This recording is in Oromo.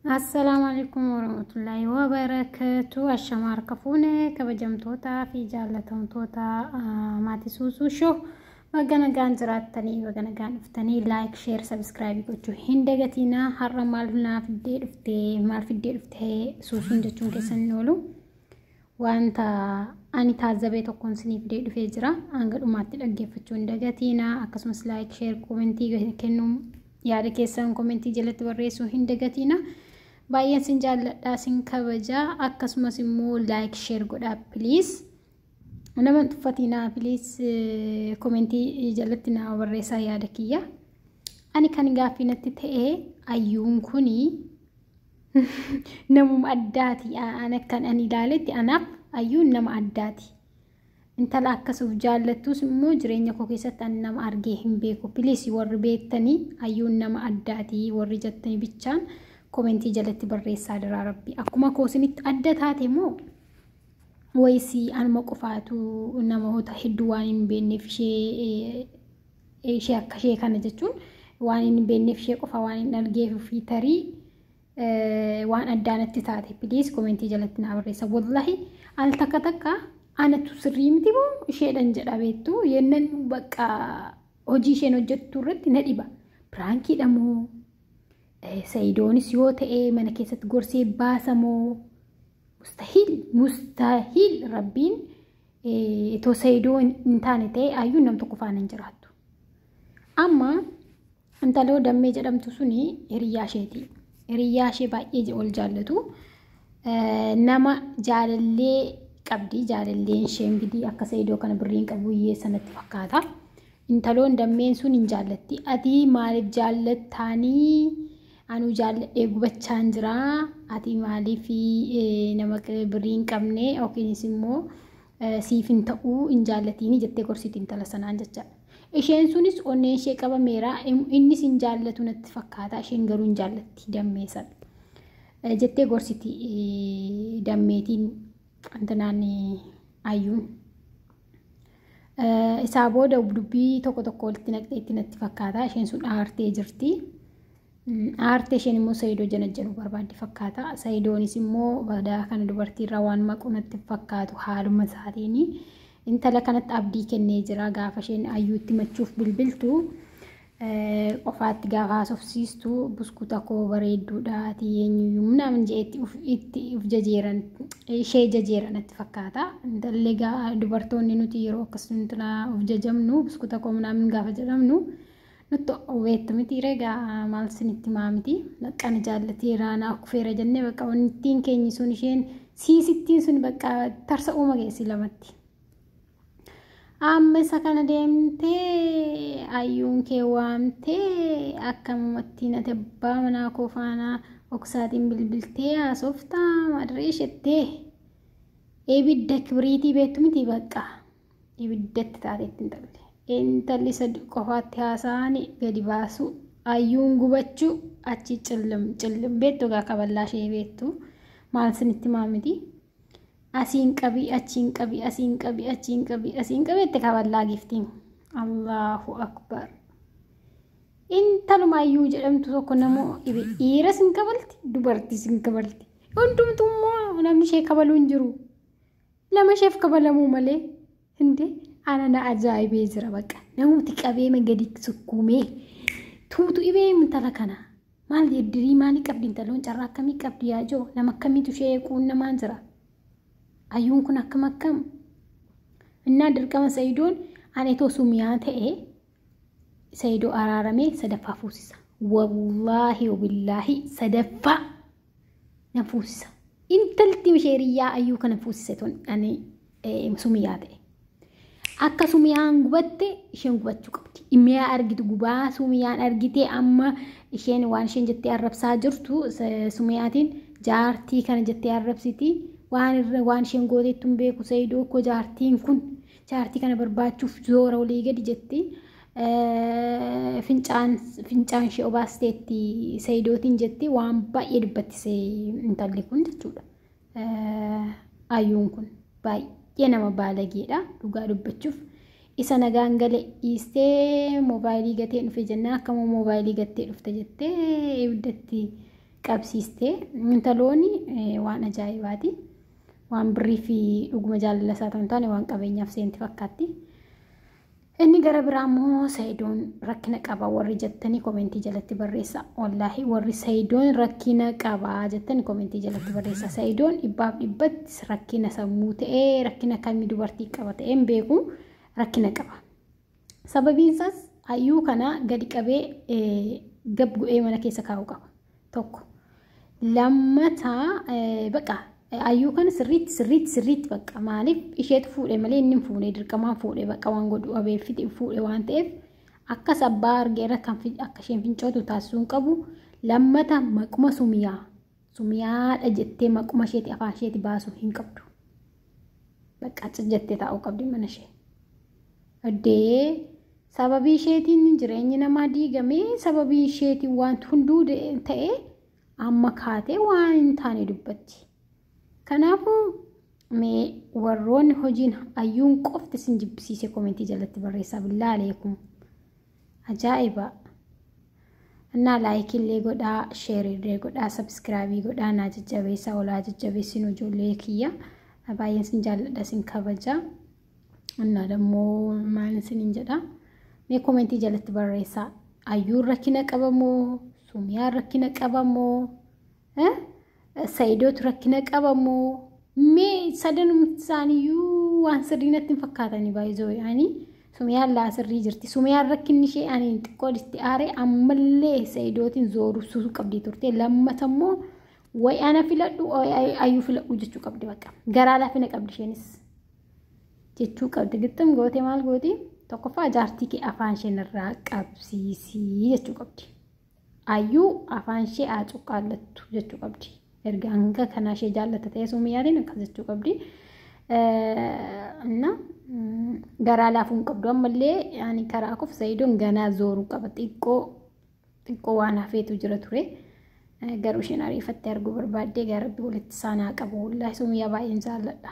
Assalaamu alaikum warahmatullaahi wabarakaatu. Ashama harka fuune kabajamtootaa fi jaallatamtoota maatii Suusuu Show, baga nagaan jiraattanii, baga nagaan dhuftanii. Like, share, subscribe gochuu hin dagatinaa. Har'a maal naa fiddee dhuftee, maal fiddee dhuftee Suusuun jechuun keessan hin oolu. Wanta ani taazabee tokkoon isinii fidee dhufee jira. Hanga dhumaatti dhaggeeffachuu hin dagatinaa. Akkasumas like, share, comment kennuu, yaada keessan comment jalatti barreessuu hin dagatinaa. Baay'een sin jaalladhaa, sin kabajaa. Akkasumas immoo like, share godhaa, please. Nama hin tuffatinaa, please. Comment jalatti naa barreessaa yaada kiyya. Ani kan gaaffii natti ta'e, ayyuun kuni namuma addaati. Ani akkan ani ilaaletti anaaf ayyuun nama addaati. Intala akkasuuf jaallattus immoo jireenya koo keessatti ani nama argee hin beeku. Please, warri beektanii ayyuun nama addaati warri jettanii bichaan comment jalatti barreessaa diraa rabbi. Akkuma koo isinitti adda taate moo wayisii anuma qofaatu namoota hedduu waan hin beekneef ishee akka ishee kana jechuun waan hin beekneef, ishee qofa waan hin argeef fi tarii waan addaa natti taate, please comment jalatti naa barreessa. Wallahi al takka takka anatu sirrii miti moo isheedhan jedha, beektu, yennan bakka hojii isheen hojjettu irratti na dhiba. Prankiidha moo, Sayidoonis yoo ta'e mana keessatti gorsee baasa moo? Mustahiil, mustahiil. Rabbiin itoo Sayidoo hin taane ta'e ayyuun nam tokko faana hin jiraattu. Amma intaloo Dammee jedhamtu suni hiriyaa isheeti. Hiriyaa ishee baay'ee ol jaallatu. Nama jaalallee qabdi. Jaalalleen ishee ingidihi akka Sayidoo kana birriin qabu, hiyyeessa natti fakkaata. Intaloon Dammeen sun hin jaallatti. Ati maaliif jaallattaanii? Anuu jaalladhee gubachaan jira. Ati maaliif nama birrii hin qabne yookiinis immoo siif hin ta'uu hin jaallatiini jettee gorsiti intala sanaan jechaadha. Isheen sunis onneen ishee qabameera. Innis hin jaallatu natti fakkaata. Isheen garuu hin jaallatti Dammee sana. Jettee gorsiti Dammeetiin antanaan ayyuun. Isaa booda dubbii tokko tokko walitti naqxee itti natti fakkaata. Isheen sun aartee jirti. Aartee isheen immoo Sayidoo janajjanuu barbaaddi fakkaata. Sayidoonis immoo badaa kana dubartiirraa waan maqu natti fakkaatu haaluma isaatiin. Intala kanatti abdii kennee jira. Gaafa isheen ayyuutti machuuf bilbiltu, qofaatti gaafa haasofsiistu, buskuta koo bareedduudha, ati eenyuyyuu naamin jeetti itti uf jajeeran, ishee jajeera natti fakkaata. Intalli dubartoonni nuti yeroo akkasuma uf jajamnu, buskuta koo naamin gaafa jedhamnu nutti beektu miti reegaa, maal sinitti maa miti, baqqana jaallateera naa kufeera jennee, bakka wantiin keenyi sun isheen siisittiin sun bakka tarsa'uuma geessi lamatti. Amma isa kana deemtee ayyuun kee waamtee, akkamumatti nati abbaa manaa koo faana oksaatiin bilbiltee haasoftaa madiree ishettee, ibidda kibriitii beektu miti, bakka ibiddatti taateetti intalli. Intalli isa qofaatti haasa'anii gadi baasu, ayyuun gubachuu, achi cillim cillim, beektu gaa kaballaa ishee beektu, maal sinitti maa miti. Asiin qabii, achiin qabii, asiin qabii, achiin qabii, asiin qabii itti kaballaa giftiin. Allahu akbar. Intaluma ayyuu jedhamtu tokko namoo dhibe, dhiiras hin kabalti, dubartiis hin kabalti. Hundumtuu immoo namni ishee kabaluu hin jiru. Lama isheef kabalamuu malee. Hindi ana na ajaa'ibee jira bakka. Namooti qabee gadi sukkuumee tuutu dhibee intala kana. Maal dirii maalii qabdi intaloon, carraa akkamii qabdi yaa joo, nama akkamiitu ishee quunnamaan jira? Ayyuun kun akkam akkam? Innaa dirqama Sayidoon, ani itoo Sumiyaa ta'e Sayidoo araaramee sadaffaa fuusisa. Wallaahi wabillaahi sadaffaa nan fuusisa. Intalti ishee hiriyyaa ayyuu kana fuusise tun ani Sumiyaa ta'e. Akka Sumiyaan gubatte isheen gubachuu qabdi. Mi'a argitu gubaa Sumiyaan argitee, amma isheen waan isheen jettee arrabsaa jirtu Sumiyaatiin jaartii kana jettee arrabsiti. Waan irra waan isheen gooteettu hin beeku Sayidoo koo, jaartiin kun jaartii kana barbaachuuf zoora olii gadi jetti. Fincaan fincaan ishee obaasteetti Sayidootiin jetti, waan baay'ee dubbatti intalli kun jechuudha. Ayyuun kun baay'ee nama baalageedha dhugaa dubbachuuf. Isa nagaan gale dhiistee moobaayilii gatee dhufe jennaan, akkama moobaayilii gattee dhufte jettee ibiddatti qabsiistee intalooni waan ajaa'ibaati. Waan birrii fi dhuguma jaalala isaa ta'uu hin taane waan qabeenyaaf seenti fakkaatti. Inni gara biraa immoo Sayidoon rakkina qaba warri jettanii komentii jalatti barreessa. Wallaahi warri Sayidoon rakkina qaba jettanii komentii jalatti barreessa. Sayidoon dhibbaaf dhibbatti rakkina sammuu ta'ee rakkina kamii dubartii qaba ta'ee hin beeku rakkina qaba. Sababiin isaas hayyuu kana gadi qabee gab go'ee mana keessa kaa'uu qaba. Tokko. Lammataa baqa hayyuu kana sirriitti sirriitti sirriitti baqa maaliif isheetu fuudhe malee inni hin fuune dirqamaan fuudhe baqa waan godhu dhabee fuudhe waan ta'eef akkas abbaa argeera kan akka isheen fincootu taasisuu hin qabu. Lammata maquma sumiyaa sumiyaadha jettee maquma isheeti afaan isheeti baasuu hin qabdu. Baqa jettee taa'uu qabdi mana ishee. Addee sababii isheetiin jireenyi namaa diigamee sababii isheetiin wanti hunduu ta'e amma kaatee waan hin taane dubbatti. Kanaafuu mee warroonni hojiin hayyuun qofti isin jibbisiise komentii jalatti barreessaa billaa aleekum. Ajaa'iba! Innaa laayikii illee godhaa, sheerii illee godhaa, sabskraayibii godhaa, naa jajjabeessaa, olaa jajjabeessinu ijoollee kiyya. Baay'een isin jaalladha, isin kabaja. Innaa dammoo maal isiniin jedha? Mee komentii jalatti barreessaa. Hayyuun rakkina qaba moo? Sumiyaan rakkina qaba moo? Sayidootu rakkina qaba moo? Mee sadanumti isaaniiyyuu waan sirrii natti hin fakkaatanii baay'isoo yaani Sumiyaan laa sirrii jirti. Sumiyaan rakkinni ishee ani xiqqoo itti aare ammallee Sayidootiin zoorubsuu qabdi turte. Lammata immoo wayi ana filadhu hayyuu filadhu jechuu qabdi bakka. Garaa laafina qabdi isheenis jechuu qabdi. Gixxim gootee maal gooti? Tokkoffaa jaartii kee afaan isheen irraa qabsiisii jechuu qabdi. Hayyuu afaan ishee haa cuqqaallattu jechuu qabdi. Erga hanga kanaa ishee jaallata ta'e Sumiyaatiin akkas jechuu qabdi. Inna garaa laafuu hin qabdu ammallee ani karaa kof Sayidoon ganaa zooruu qaba xiqqoo xiqqoo waan hafeetu jira ture. Garuu isheen ariifattee arguu barbaaddee gara rabbi walitti isaan haa qabu. Wallaahi Sumiyaa baay'een jaalladha.